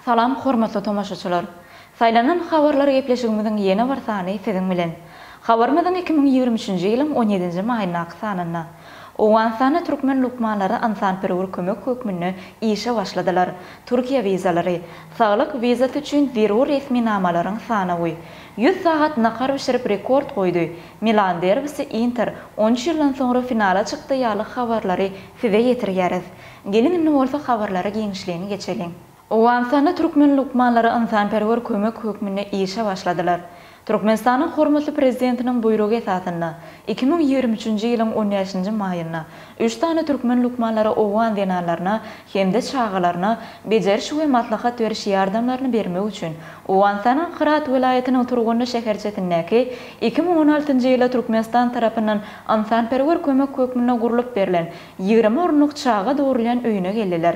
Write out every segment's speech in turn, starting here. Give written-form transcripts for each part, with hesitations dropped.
Salam hormatly tomaşaçylar! Saýlanan habarlar gepleşigimiziň ýene bir sany siziň bilen. Habarymyzyň 2023-nji ýylyň on ýedinji maýyndaky sanynda. Owganystanda türkmen lukmanlary ynsanperwer kömek hökmünde işe başladylar. Türkiýe wizalary. Saglyk wizasy üçin zerur resminamalaryň sanawy. Ýüz sagat nahar bişirip rekord goýdy. Milan derbisi Inter on üç ýyldan soňra finala çykdy ýaly habarlary size ýetirýäris. Geliň indi bolsa habarlara giňişleýin geçeliň. Owganystanda türkmen lukmanlary ynsanperwer kömek hökmünde işe başladylar. Türkmenistanyň hormatly Prezidentiniň buýrugy esasynda, 2023-nji ýylyň on bäşinji maýynda üç sany türkmen lukmanlary owgan zenanlaryna hem-de çagalaryna bejeriş we maslahat beriş ýardamlaryny bermek üçin Owganystanyň Hyrat welaýatynyň Turgundy şäherçesindäki 2016-njy ýylda Türkmenistan tarapyndan ynsanperwer kömek hökmünde gurlup berlen 20 orunlyk çaga dogrulýan öýüne geldiler.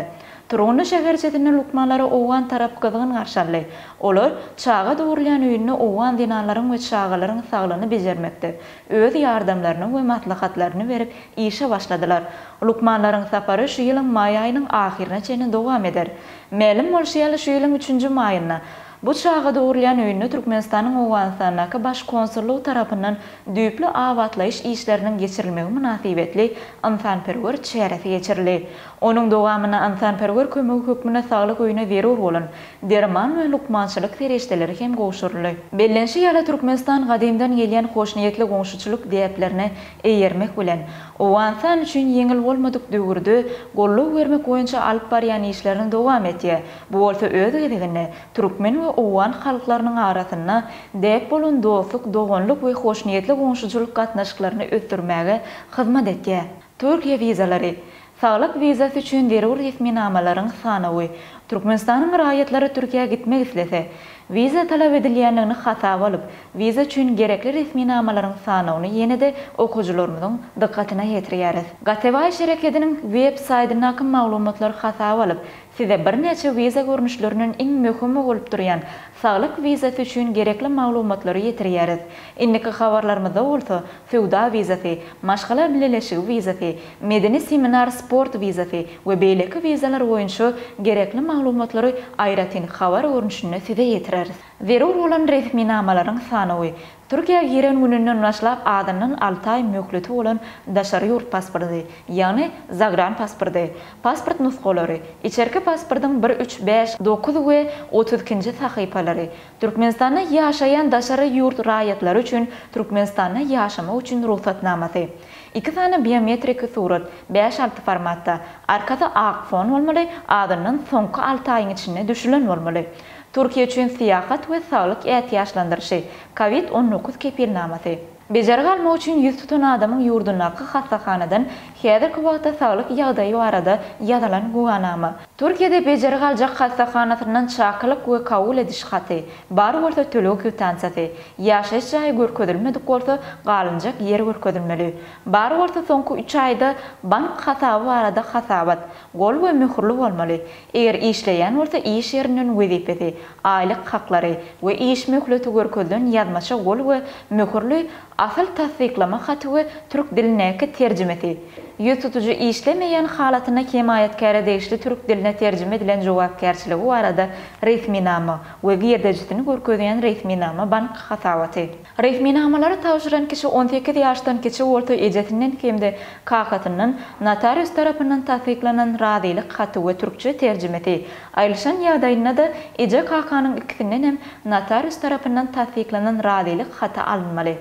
Turgundy şäherçesinde lukmanlary owgan tarap gyzgyn garşy aldy. Olar çaga dogrulýan öýünde owgan zenanlaryň we çagalaryň saglygyny bejermekde öz ýardamlaryny we maslahatlaryny berip işe başladylar. Lukmanlaryň sapary şu ýylyň maý aýynyň ahyryna çenli dowam eder. Mälim bolşy ýaly, şu ýylyň üçünji maýynda bu çaga dogrulýan öýünde Türkmenistanyň Owganystandaky Baş konsullygy tarapyndan düýpli abatlaýyş işleriniň geçirilmegi mynasybetli ynsanperwer çäresi geçirildi. Onuň dowamynda ynsanperwer kömegi hökmünde saglyk öýüne zerur bolan derman we lukmançylyk serişdeleri hem gowşuryldy. Bellenişi ýaly, Türkmenistan gadymdan gelýän hoşniýetli goňşuçylyk däplerine eýermek bilen, Owganystan üçin ýeňil bolmadyk döwürde goldaw bermek boýunça alyp barýan işlerini dowam etýär. Bu bolsa öz gezeginde türkmen we owgan halklarynyň arasynda däp bolan dostluk, doganlyk we hoşniýetli goňşuçylyk gatnaşyklaryny ösdürmäge hyzmat edýär. Türkiýe wizalary. Saglyk wizasy üçin zerur resminamalaryň sanawy. Türkmenistanyň raýatlary Türkiýä gitmek islese, wiza talap edilýändigini hasaba alyp, wiza üçin gerekli resminamalaryň sanawyny ýene-de okyjylarymyzyň dykgatyna ýetirýäris. Gatebaý şerekediniň web saýtyndaky maglumatlary hasaba alyp, size birnäçe wiza görnüşlerinden iň möhümi bolup durýan saglyk wizasy üçin gerekli maglumatlary ýetirýäris. Indiki habarlarymyzda bolsa söwda wizasy, maşgala bileleşigi wizasy, medeni seminar sport wizasy we beýleki wizalar boýunça gerekli maglumatlary aýratyn habar görnüşinde size ýetireris. Zerur bolan resminamalaryň sanawy, Türkiýä giren gününden başlap azyndan alty aý möhleti bolan daşary ýurt pasporty, ýagny zagran pasporty, pasport nusgalary, içerki pasportyň bir, üç, bäş, dokuz we 32 nji sahypalary, Türkmenistanda ýaşaýan daşary ýurt raýatlary üçin Türkmenistanda ýaşamak üçin rugsatnamasy. Iki sany biometriki surat, bäş-alty formatda, arkasy ak fon bolmaly, azyndan soňky alty aýyň içinde düşülen bolmaly. Türkiýe üçin syýahat we saglyk ätiýaçlandyryşy, Covid 19 kepilnamasy. Bejergi almak üçin ýüz tutan adamyň ýurdundaky hassahanadan häzirki wagtda saglyk ýagdaýy barada ýazylan güwänama. Türkiýede bejergi aljak hassahanasyndan çakylyk we kabul ediş haty, bar bolsa töleg kwitansiýasy, ýaşaýyş jaýy görkezilmedik bolsa galynjak ýer görkezilmeli, bar bolsa soňky üç aýda bank hasaby barada hasabat, gol we möhürli bolmaly, eger işleýän bolsa iş ýerinden wezipesi, aýlyk haklary we iş möhleti görkezilen ýazmaça gol we möhürli asyl tassyklama haty we türk dilindäki terjimesi. Ýüz tutujy işlemeýän halatynda hemaýatkäre degişli türk diline terjime edilen jogapkärçiligi barada resminama we girdejisini görkezýän resminama bank hasabaty. Resminamalary tabşyran kişi 18 ýaşdan kiçi bolsa ejesinden hem-de kakasyndan notarius tarapyndan tassyklanan razylyk haty we türkçe terjimesi, aýrylyşan ýagdaýynda-da eje-kakanyň ikisinden hem notarius tarapyndan tassyklanan razylyk haty alynmaly.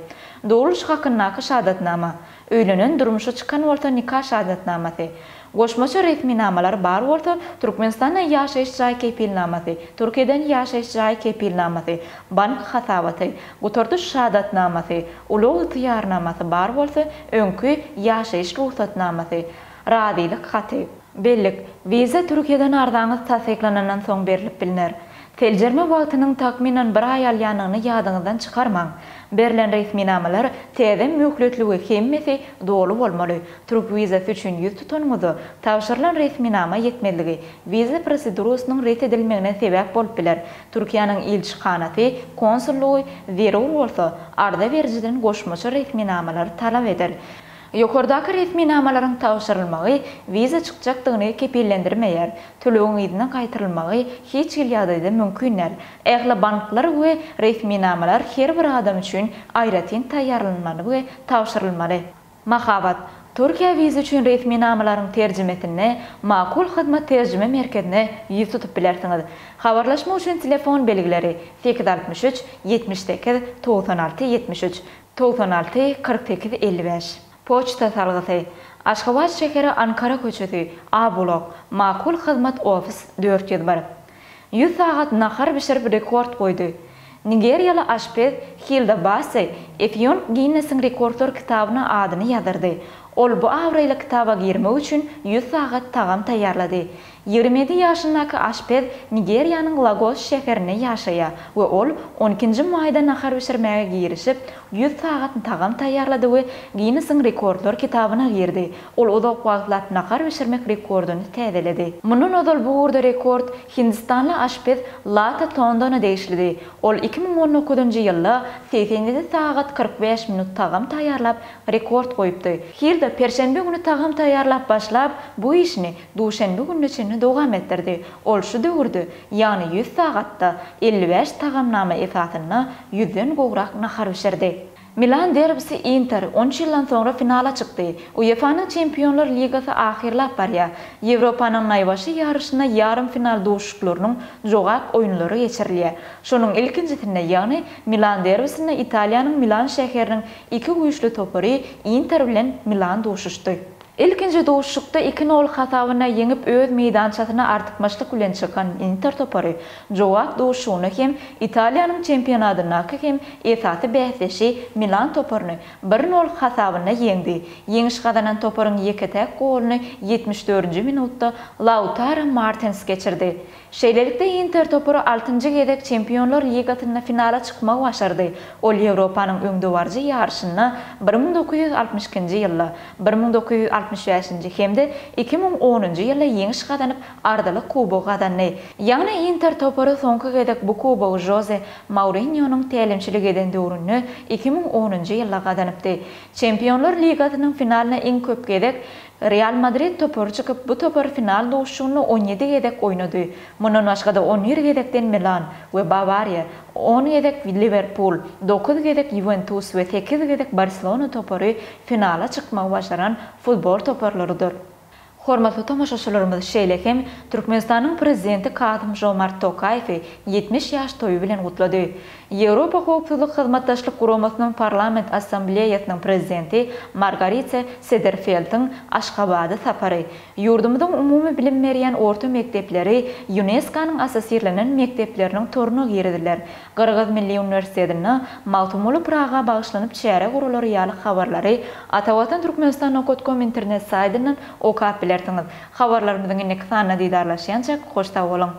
Dogrulyş hakyndaky şahadatnama. Öýlenen, durmuşa çykan bolsa nika şahadatnamasy. Goşmaça resminamalar bar bolsa, Türkmenistanda ýaşaýyş jaý kepilnamasy, Türkiýeden ýaşaýyş jaý kepilnamasy, bank hasabaty, gutardyş şahadatnamasy, ulag ygtyýarnamasy bar bolsa, öňki ýaşaýyş rugsatnamasy, razylyk haty. Bellik, Wiza Türkiýeden arzaňyz tassyklanandan soň berlip bilner. Seljerme wagtynyň takmynan bir aý alýanyny ýadyňyzdan çykarmaň. Berlen resminamalar täze möhletli we hemmesi doly bolmaly. Türk wizasy üçin ýüz tutanyňyzda, tabşyrylan resminama ýetmezligi, wiza prosedurasynyň ret edilmegine sebäp bolup biler. Türkiýäniň ilçihanasy, konsullygy, zerur bolsa, arza berijiden goşmaça resminamalary talap eder. Ýokardaky resminamalaryň tabşyrylmagy wiza çykjakdygyny kepillendirmeýär. Tölegiň yzyna gaýtarylmagy hiç hili ýagdaýda mümkin däl. Ähli banklar we resminamalar her bir adam üçin aýratyn taýýarlanmaly we tabşyrylmaly. Mahabat, Türkiýä wiza üçin resminamalaryň terjimesinde Makul Hyzmat terjime merkezine ýüz tutup bilersiňiz. Habarlaşmak üçin telefon belgileri, 863 78 96 73, 96 48 55. Poçta salgysy, Aşgabat şäheri Ankara köçesi, A blok, Makul Hyzmat ofis 401. 100 sagat nahar bişirip rekord goýdy. Nigeriýaly aşpez Hilda Bassey Effiong Ginnesiň rekordlar kitabyna adyny ýazdyrdy. Ol bu abraýly kitaba girmek üçin 100 sagat tagam taýýarlady. 27 ýaşyndaky aşpez Nigeriýanyň Lagos şäherinde ýaşaýar we ol on ikinji maýda nahar bişirmäge girişip, 100 sagat tagam taýýarlady we Ginnesiň rekordlar kitabyna girdi. Ol uzak wagtlap nahar bişirmek rekordyny täzeledi. Mundan ozal bu ugurda rekord hindistanly aşpez Lata Tondona degişlidi. Ol 2019-njy ýylda 87 sagat 45 minut tagam taýýarlap, rekord goýupdy. Hilda perşenbe güni tagam taýýarlap başlap, bu işini duşenbe gününe çenli dowam etdirdi. Ol şu döwürde, ýagny 100 sagatda 55 tagamnama esasynda ýüzden gowrak nahar bişirdi. Milan derbisi Inter on üç ýyldan soňra finala çykdy. UEFA-nyň Çempionlar Ligasy ahyrlap barýar. Ýewropanyň naýbaşy ýaryşynda ýarym final duşuşyklarynyň jogap oýunlary geçirilýär. Şonuň ilkinjisinde, ýagny Milan derbisinde Italiýanyň Milan şäheriniň iki güýçli topary Inter bilen Milan duşuşdy. Ilkinji duşuşykda iki nol hasabynda ýeňip öz meýdançasyna artykmaçlyk bilen çykan Inter topary jogap duşuşygynda hem Italiýanyň çempionatyndaky hem esasy bäsdeşi Milan toparyny bir nol hasabynda ýeňdi. Ýeňiş gazanan toparyň ýeke-täk goluny ýetmiş dördünji minutda Lautaro Martins geçirdi. Şeýlelikde, Inter topary altynjy gezek Çempionlar ligasynda finala çykmagy başardy. Ol Ýewropanyň öňdebaryjy ýaryşynda 1962-nji ýylda, 1965-nji hem-de 2010-njy ýylda ýeňiş gazanyp, arzyly kubogy gazandy. Ýagny Inter topary soňky gezek bu kubogy Žoze Mourinýonyň tälimçilik eden döwründe 2010-njy ýylda gazanypdy. Çempionlar ligasynyň finalyna iň köp gezek Real Madrid topary çykyp, bu topar final duşuşygynda 17 gezek oýnady. Mundan başga-da 11 gezekden Milan we Bawariýa, on gezek Liwerpul, dokuz gezek Ýuwentus we sekiz gezek Barselona topary finala çykmagy başaran futbol toparlarydyr. Hormatly tomaşaçylarymyz şeýle hem Türkmenistanyň Prezidenti Kasym-Žomart Tokaýewi 70 ýaş toýy bilen gutlady. Ýewropa Howpsuzlyk Hyzmatdaşlyk Guramasynyň Parlament Assambleýasynyň Prezidenti Margarita Sederfeltiň Aşgabada sapary, ýurdumyzyň umumy bilim berýän orta mekdepleri ÝUNESKO-nyň assosirlenen mekdepleriniň toruna giriziler, Gyrgyz milli uniwersitetinde Magtymguly Pyraga bagyşlanyp çäre guralary ýaly habarlary Atavatan Türkmenistan nokat kom internet saýtyndan okap bilersiňiz. Habarlarymyzyň indiki sanynda didarlaşýançak hoş sag boluň!